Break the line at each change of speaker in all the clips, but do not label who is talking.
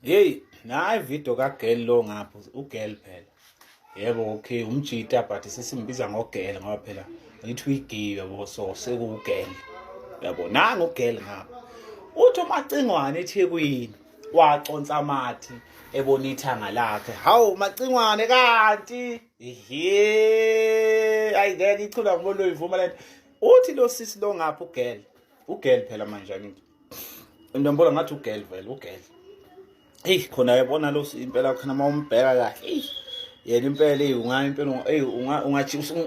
Hey, nayi video kagirl lo ngapha, ugirl phela. Yebo, okay, umjita but sesimbiza ngogirl ngoba phela ngithi uyigay yabo, so sekuwugirl. Yabo, nangu ugirl ngapha. Uthi uMacingwane eThekwini waconsa amathi ebona ithanga lakhe. Hawu Macingwane kanti ihe ayi ngeke ichula ngibona uyivuma lento. Uthi lo sisi lo ngapha ugirl. Ugirl phela manje angithi. Ngimbona ngathi ugirl vele ugirl. Hey khona yabona lo impela khona uma umbheka kahle. Hey yena impela hey unga impela hey unga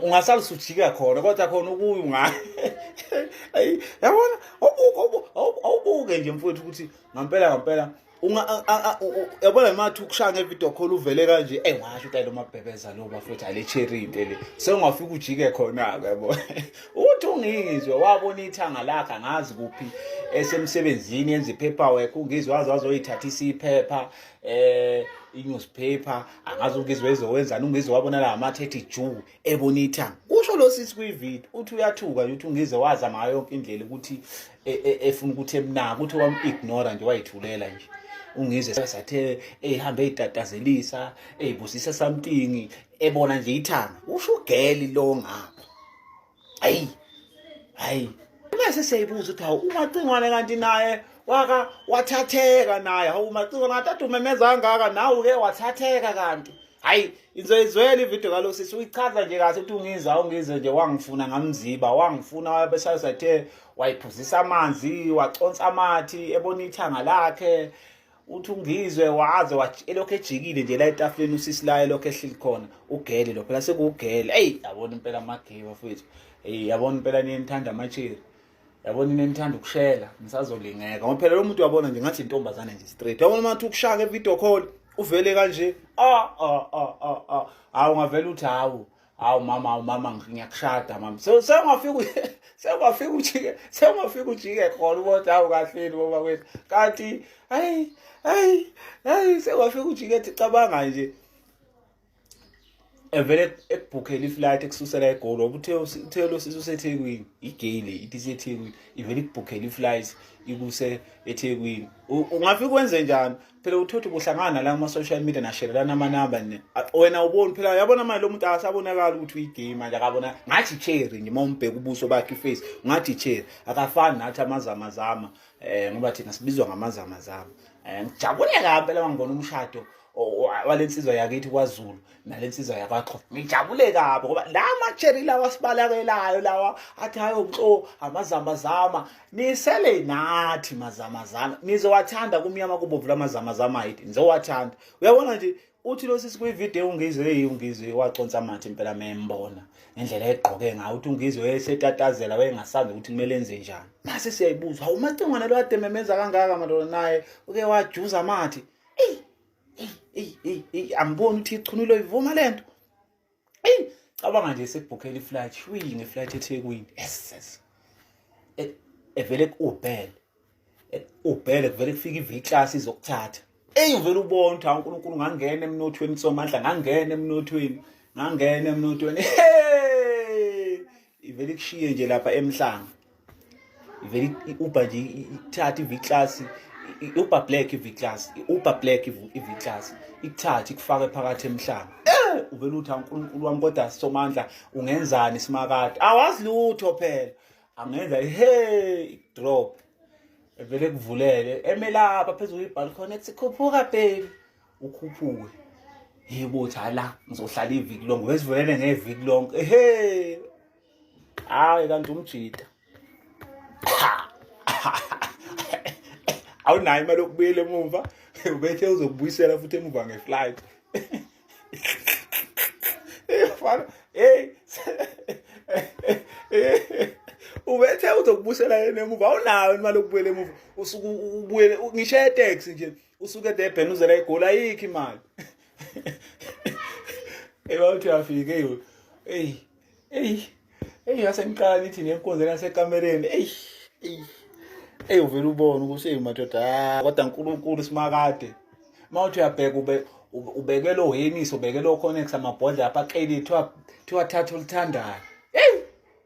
ungasala usujika khona kodwa khona ukuyi unga. Hey yabona awubuke nje mfowethu ukuthi ngampela ngampela unga yabona mathi ukushaya ngevideo call uvele kanje ey washo ukuthi lo mabhebeza lo bafethu ale cherry into le sengafika ujike khona ke yabo uthi ungizwe wabona ithanga lakhe angazi kuphi esemsebenzini yenza ipaperwork ungizwe waze wazoyithathisa iphepha eh i-newspaper angazi ungizwe ezowenzani ungizwe wabona la amathe ethi ju ebona ithanga kusho lo sisi kwivideo uthi uyathuka nje uthi ungize wazama ngayo yonke indlela ukuthi e, e, efuna ukuthi emnaka uthi wam-ignora nje wayithulela nje ungize sathe eyihambe eyitatazelisa eyibusisa something ebona nje ithanga usho ugeli lo ngapha hayi hayi bese siyayibuza ukuthi hawu umacingwane kanti naye waka wathatheka naye hawu umacingwane kanti ade umemeza kangaka nawe uke wathatheka kanti hayi inzoyizwela ividiyo kalo sisi uyichaza nje kahle ukuthi ungizwa ungizwe nje wangifuna ngamziba wangifuna wabesayosathe wayiphuzisa amanzi waconsa amathi ebona ithanga lakhe uthi ungizwe waze elokhu ejikile nje la etafuleni usisi la elokhu ehleli khona ugele lo phela sekuwugele eyi yabona impela amagay bafowethu eyi yabona impela niye nithanda amacheri yabona into enithanda ukushela nisazolingeka ngoba phela lo muntu uyabona nje ngathi intombazane nje straight yabona uma uthi ukushaya nge-video call uvele kanje ah ah ah ah ah hawu ungavele uthi hawu hawu mama hawu mama ngiyakushada mama sewungafika sewungafika ujike sewungafika ujike khona ubona hawu kahleni baba kwethu kanti hayi hayi hayi sewungafika ujike cabanga nje evele ekubhukhela iflight ekususela egoli ngoba uthe uthe lo sisi usethekwini igay le ithi isethekwini ivele ikubhukhela iflight ikuse ethekwini ungafika wenze njani phela uthotha ubuhlangana la kuma-social media nasherelana amanamba ne wena uboni phela yabona manje lo muntu akasabonakali ukuthi uyigay manje akabona ngathi cherry nje uma umbheka ubuso bakhe iface ngathi cherry akafani nathi amazamazama um ngoba thina sibizwa ngamazamazama um ngijabule kabi phela uma ngibona umshado walensizwa yakithi kwaZulu nalensizwa yakwaXhosa ngijabule kabi ngoba la macheri lawa sibalakelayo lawa athi hayo mxo amazamazama nisele nathi mazamazama nizowathanda kumnyama kubomvu lamazamazama ayithi nizowathanda uyabona nje uthi lo sisi kwivideo ungizwe hey ungizwe waconsa amathe impela membona ngendlela egqoke ngayo uthi ungizwe wayesetatazela wayengasazi ukuthi kumele enze njani mase siyayibuza hawu umacingwane lo ade memeza kangaka madoda naye uke wajuza amathe eyi eyi eyi eyi eyi angiboni ukuthi ichunile ivuma lento eyi cabanga nje sekubhukhela iflight shwi ngeflight eThekwini yes yes e, evele ku-ubhele ubhele kuvele kufika i-V class izokuthatha eyi uvele ubone ukuthi uNkulunkulu ngangena emnothweni somandla ngangena emnothweni ngangena emnothweni hey ivele ikushiye nje lapha emhlanga ivele i-uber nje ithathe i-v class i-uber black i-v class i-uber black i-v class ikuthathe ikufake phakathi emhlanga eh uvele uthi uNkulunkulu wami kodwa somandla ungenzani simakade awazi lutho phela angenza hey drop evele kuvulele emelapha phezulu ibalcony ethi khuphuka baby ukhuphuke yebo uthi hala ngizohlala iviki lonke wesivulele ngeviki lonke ehe hayi kanti umjita awunayo imali yokubuyela emumva ubethe uzokubuyisela futhi emuva ngeflight fana hey ubethe uzokubuyisela yena emuva awunayo imali yokubuyela emuva usuke ubuyele ngisho etaxi nje usuke eDurban uzela eGoli ayikho imali ebawuthi afike hey Eyi, eyi ngase ngiqala nithi nenkonzo yasekamereni. Eyi, eyi. Eyi uvele ubone ukuthi eyi madoda, ah, kodwa uNkulunkulu simakade. Uma uthi uyabheka ube ubekele ohenisi, ubekele oConnex amabhodlela apha akeli kuthiwa kuthiwa thatha oluthandayo. Eyi,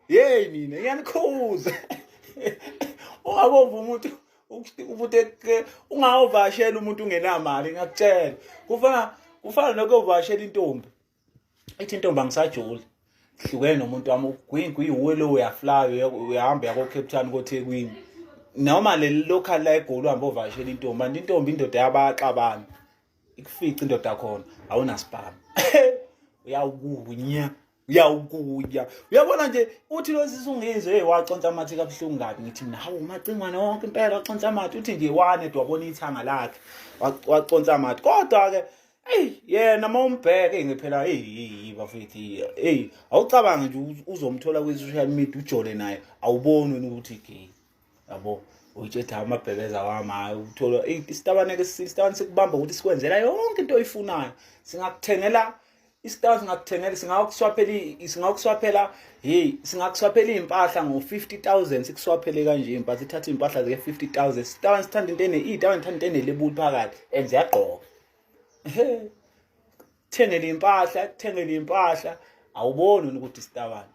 yeyi nina ngiyanikhuza. Ungabomva umuntu Umuntu ungawuvashela umuntu ungenamali ngiyakutshela. Kufana kufana nokuvashela intombi. Ithi intombi angisajoli. Hlukene nomuntu wami ugwingwi uwe lo uyafly uyahamba yako Cape Town koThekwini. Noma le local la eGoli uhamba ovashela intombi, anti intombi indoda yabaxabana. Ikufice indoda khona awunasibhamu. Uyawukunya. Uyawukunya. Uyabona nje uthi lo sisi ungizwe hey waconsa amathe kabuhlungu kabi ngithi mina hawu macingwane wonke impela waconsa amathe uthi nje wane wabona ithanga lakhe waconsa amathe kodwa ke Ey yena mawumbheke ngiphela hey bafethu hey awucabangi nje uzomthola kwi social media ujole naye awuboni wena ukuthi gay yabo uyitshetha amabhebeza wami hayi uthola isitabane ke isitabane sikubamba ukuthi sikwenzela yonke into oyifunayo singakuthengela isitabane singakuthengela singakuswaphela singakuswaphela hey singakuswaphela impahla ngo-50000 sikuswaphele kanje impahla sithathe impahla zike 50000 isitabane sithanda into ene itabane sithanda into enelebuli phakathi and ziyagqoka thengele impahla thengele impahla awuboni ukuthi isitabane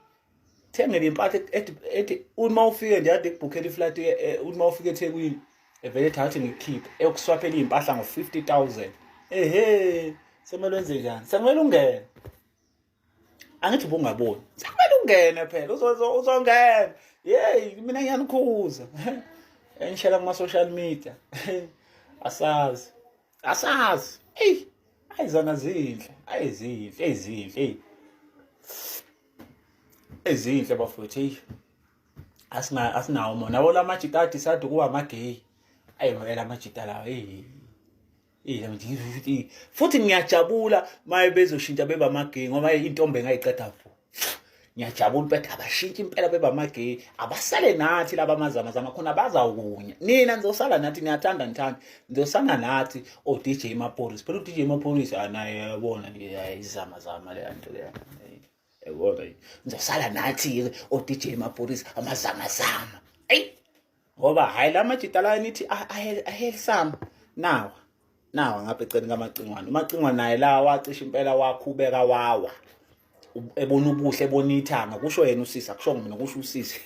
thengele impahla ethi ethi uma ufike nje ade kubhukhela iflight eh, uma ufike eThekwini evele ethi athi ngikukhiphe eyokuswaphela iy'mpahla ngo-50 000 ehe sekumele wenze njani sekumele ungene angithi ubungaboni sekumele ungene phela uzongena yeyi mina ngiyanikhuza enishela kuma-social media asazi asazi eyi ayi zona zinhle ayi zinhle ezinhle eyi ezinhle bafowethu eyi asina asinawo mona yabo la majita adecide ukuba ama-gay ayi vele amajita lawo eyi futhi ngiyajabula maye bezoshintsha beba amagay ngoba intombi engayiqeda vo ngiyajabula impela abashintshe impela beba amagay abasale nathi laba amazamazama khona bazawukunya nina nizosala nathi niyathanda nithanda nizosala nathi o-DJ Mapolisa phela u-DJ Mapolisa naye yabona izamazama leya nto leya yabona nizosala nathi o-DJ Mapolisa amazamazama eyi ngoba hhayi la majita la nithi ahelisama nawa nawa ngapha eceleni kamacingwane umacingwane naye la wacisha impela wakhubeka wawa ebona ubuhle ebona ithanga kusho yena usisi akusho mina kusho usisi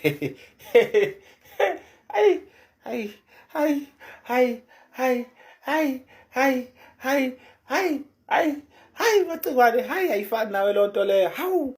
hayi hayi hayi hayi hayi hayi hayi hayi hayi hayi hayi macingwane hayi ayifani nawe loo nto leyo hawu.